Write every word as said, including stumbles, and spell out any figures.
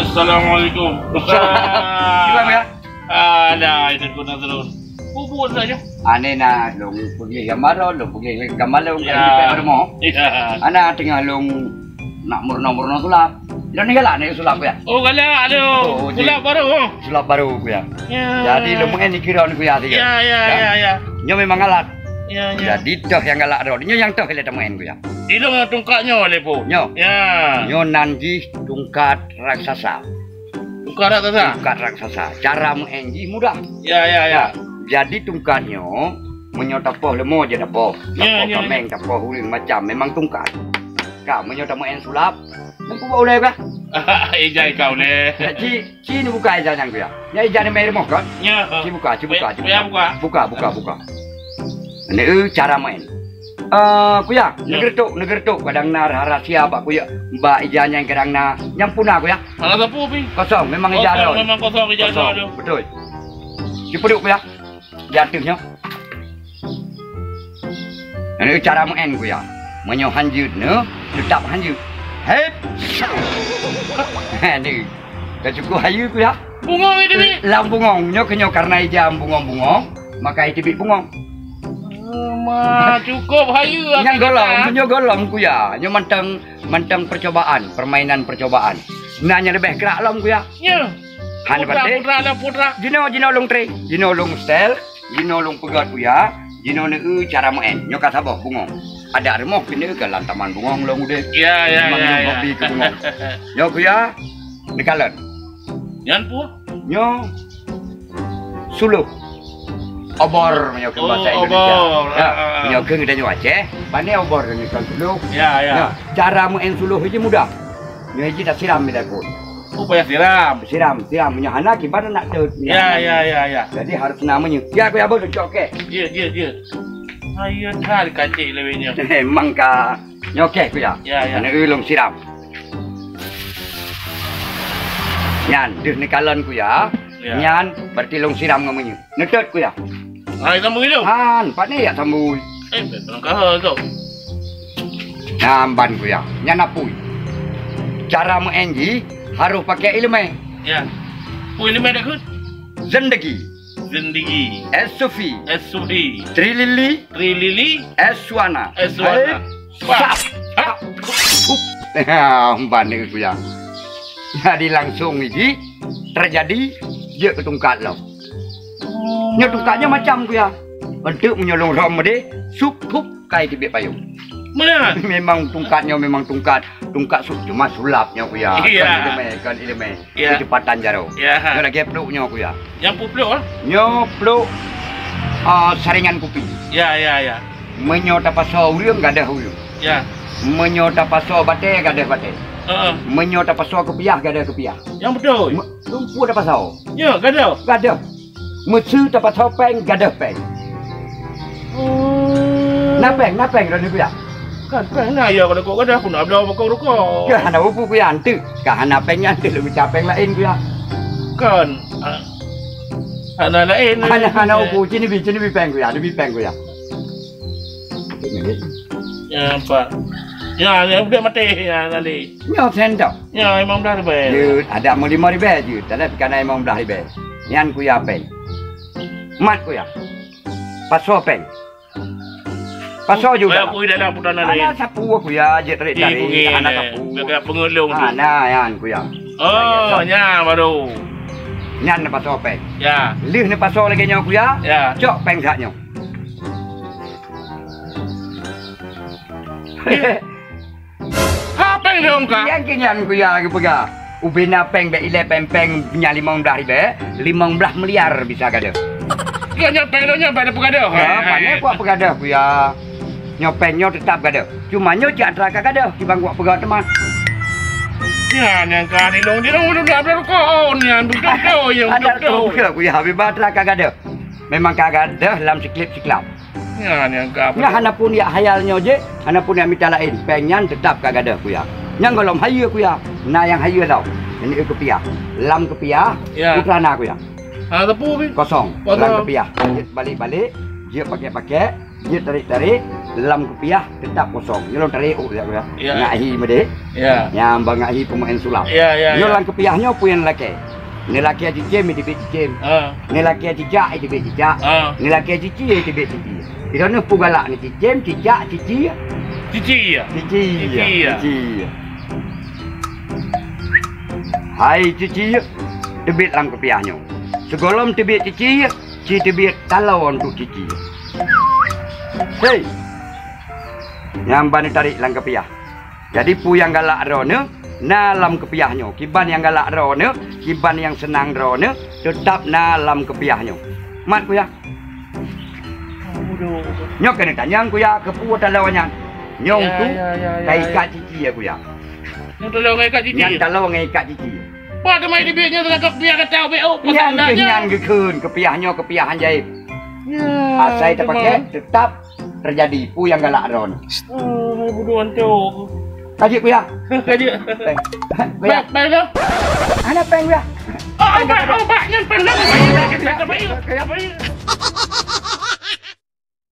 Assalamualaikum. Salam. Kiban, ya? Alah, itu guna terus. Bubur saja. Ane na lôn peugléh gambar lôn, lôn peugléh gambar lôn, ya, di rumoh. Ya. Ana teungoh lôn nak meurunoe-meurunoe sulap. Lôn ni galak ni sulap, ya. Oh, galak, aduh. Oh, sulap baru, oh. Sulap baru, ya. Ya. Jadi lôn meu'en dikira ni, ya, tiga. Ya, ya, ya, ya. Nyoe memang galak. Ya, ya. Jadi toh nyang galak droe. Nyoe nyang toh ilée tameu'en, ya. Ilong tungkat nyoe lé, Pu. Nyoe. Ya. Nyoe nan jih tungkat raksasa. Tungkat raksasa? Tungkat raksasa. Cara meu'en jih mudah. Ya, ya, ya. Nah, jadi tungkat nyoe, meunyoe tapoh leumô je tapoh. Ya, tapoh ya, ya. Kaméng, tapoh ureueng macam, memang tungkat. Ka, meunyoe tameu'en sulap, nyan peubuet ulée kah? Ijai ka ulée. Ci, ci neubuka ija nyan, Kuya. Nyan ija ni mé rumoh kan? Ya. Ci buka, ci buka, ci buka. Buka, buka, buka. Neu cara main. Eh, Kuya, ya. Neugeureutok, neugeureutok. Kadang na rahsia bak Kuya, bak ija nyan kadang na. Nyang puna, Kuya. Hana sapeue pi. Kosong, memang ija droe. Kosong, memang kosong ija droe. Kosong, betul. Cipeuduek, Kuya. Di ateueh nyoe. Nyoe cara meu'en, Kuya. Meunyoe hanjeuet nyoe, teutap hanjeuet. Hep. Nyoe. Ka cukup hayeue, Kuya. Bungong itu, Pi. Lam bungong. Nyoe keu nyoe karena ija bungong-bungong, maka iteubiet bungong. Oh, ma, cukup hayeue. Nyang golom, nyoe golom, Kuya. Nyoe mantong, mantong percobaan, permainan percobaan. Na nyang leubeh krak lom, Kuya. Nyoe. Han putra, patéh. Putra, anak putra. Jinoe, jinoe lôn tré. Jinoe lôn setel. Jinoe lôn peugah, Kuya. Jinoe neu cara meu'en. Nyoe ka saboh bungong. Adak rumoh keuneuk ka lam taman bungong lôn udeb. Ya, ya, memang ya, lôn ya. Hobi keu bungong. Nyoe, Kuya. Neukalon. Nyan peue? Nyoe suluh. Obor meunyoe keu bahasa Indonesia. Oh, obor. Ya, ah, ah, ah. Meunyoe keu geutanyoe Aceh, pane obor nyoe kan suluh. Ya, ya. Nah, cara meu'en suluh itu mudah. Nyoe jih tasiram bak dagon. Oh, payah siram. Siram, siram. Meunyoe hana, kiban nak teut. Ya, ya, ya, ya. Jadi harus na meunyoe. Ya, Kuya, beuh, cok, oke. Ya, ya, ya. Ayo, dah dikacik lebih nyoe. Memang ka. Nyoe, oke, Kuya. Ya, ya. Neu lôn siram. Nyan, deuh neukalon, Kuya. Ya. Nyan, berarti lôn siram ngon meunyoe. Neutot, Kuya. Hai, sambung hidup. Han, pat ni ya sambung. Eh, betul kah tu? Nyan ban, Kuya. Nyan apui. Cara meu'en jih harus pakai ileumèe. Ya. Pui ileumèe dak kheun? Zendegi. Zendegi. Es Sufi. Es Sufi. Trilili. Trilili. Es Suana. Es Suana. Hai. Sap. Sap. Sap. Hup. Ban, Kuya. Jadi langsung jih terjadi jeuet keu tungkat lom. Oh. Nyoe tungkat nyoe macam, Kuya. Untuk meunyoe lôn rhom meudeh, sup, hup, kai teubiet payong. Meunan? Memang tungkat nyoe memang tungkat, tungkat sup, cuma sulap nyoe, Kuya. Iya. Kon ileumèe, kon ileumèe. Iya. Keucepatan jaroe. Iya. Nyoe lagèe pluek nyoe, Kuya. Nyang peue pluek, ah? Nyoe pluek, ah, saringan kupi. Ya, ya, ya. Meunyoe tapasoe ureueng, gadôh ureueng. Ya. Meunyoe tapasoe batèe, gadôh batèe. Heeh. Meunyoe tapasoe keupiah, gadôh keupiah. Nyang beutôi. Me-, Lumpur tapasoe. Ya, gadôh. Gadôh. Meuseue tapasoe péng, gadôh péng. Oh. Na péng, na péng, Roni Kuya? Kan péng na, ya, kalau kok gadôh, aku nak bela bakong rukok. Ka hana upu, Kuya, anteuk. Ka hana péng nyan, anteuk lôn mita péng laén, Kuya. Kan, ah, hana laén. Hana, hana upu, ci neubi, ci neubi péng, Kuya, neubi péng, Kuya. Ya, Pak. Ya, ya, udah mati, ya, tadi. Nyoe sendok. Ya, limong belas ribèe. Jeuet, adak meu limong ribèe jeuet. Tadi kana limong belas ribèe. Nyan, Kuya, péng. Mat, Kuya. Pasoe péng. Pasoe juga. Kuya, Kuya, dalam putaran lain. Hana sapu, Kuya, jeuet tarik-tarik. Hana sapu. Dekat pengelung tu. Ah, na, nyan, Kuya. Oh, nyan baru. Nyan neupasoe péng. Ya. Lheuh neupasoe lagèe nyoe, Kuya. Ya. Cok péng that nyoe. Ha, péng dong ka? Nyang keu nyan, Kuya, geupeugah. Ubé na péng bèk ilèe péng-péng nyan limong belas ribèe, limong belas miliar bisa gadôh. Keu nyan péng dong nyan bèk tapeugadôh. Ha, pane kuat peugadôh, Kuya. Nyoe péng nyoe teutap gadôh. Cuma nyoe cit atra ka gadôh, kiban kuat peugah teuma. Nyan nyang ka dilong, dilong, dilong, dilong, dilong, nyan beutôi, nyan beutôi. Kuya, Kuya, beubaih atra ka gadôh. Memang ka gadôh lam siklep-siklap. Nyan nyang ka. Nyan hana pun jak hayal nyoe jih, hana pun jak mita laén. Péng nyan teutap ka gadôh, Kuya. Nyang gohlom hayeue, Kuya. Na nyang hayeue lom. Nyan keupiah. Lam keupiah, ya, putra na, Kuya. Ha, teupeu, Bi. Kosong. Kosong. Lam keupiah. Jeuet balek-balek, jeuet pakèk-pakèk, jeuet tarék-tarék. Lam kupiah teutap kosong. Nyoe lôn tarék ôk siat kupiah. Ya. Ngat hi meudeh. Ya. Nyang ban ngat hi peumaén sulap. Ya, ya, nyoe ya. Lam kupiah nyoe peue nyang lakée? Neulakée cicém, iteubiet cicém. Ha. Neulakée cicak, iteubiet cicak. Ha. Neulakée cicie, iteubiet cicie. Di droeneuh peue galak ni, cicém, cicak, cicie? Cicie. Cicie. Cicie. Cicie. Hai cicie, teubiet lam kupiah nyoe. Sigohlom teubiet cicie, ci teubiet taloe untuk cicie. Hei! Nyang ban tarék lam kupiah. Jadi peue nyang galak droeneuh na lam kupiah nyoe. Kiban nyang galak droeneuh, kiban nyang seunang droeneuh, teutap na lam kupiah nyoe. Mat kuya. Nyoe keuneuk tanyong kuya, keupeue taloe nyan? Nyoe tu ya, ya, ya, ya. Ka ikat cicie kuya. Nyoe taloe ngon ikat cicie? Nyan taloe ngon ikat cicie. Wah, teuma di biet nyoe teuka kupiah ka tau beu. Nyan keuh nyan geukheun, kupiah nyoe kupiah hanjeuet. Ya, asai teuma tapakai, teutap teujadi peue nyang galak droeneuh. Oh, hai budoe antu. Ka jeuet kuya. Ka jeuet. Péng. Kuya. Péng, péng tu. Hana péng kuya. Oh, péng, oh, péng, nyan péng dah. Kuya. Kuya.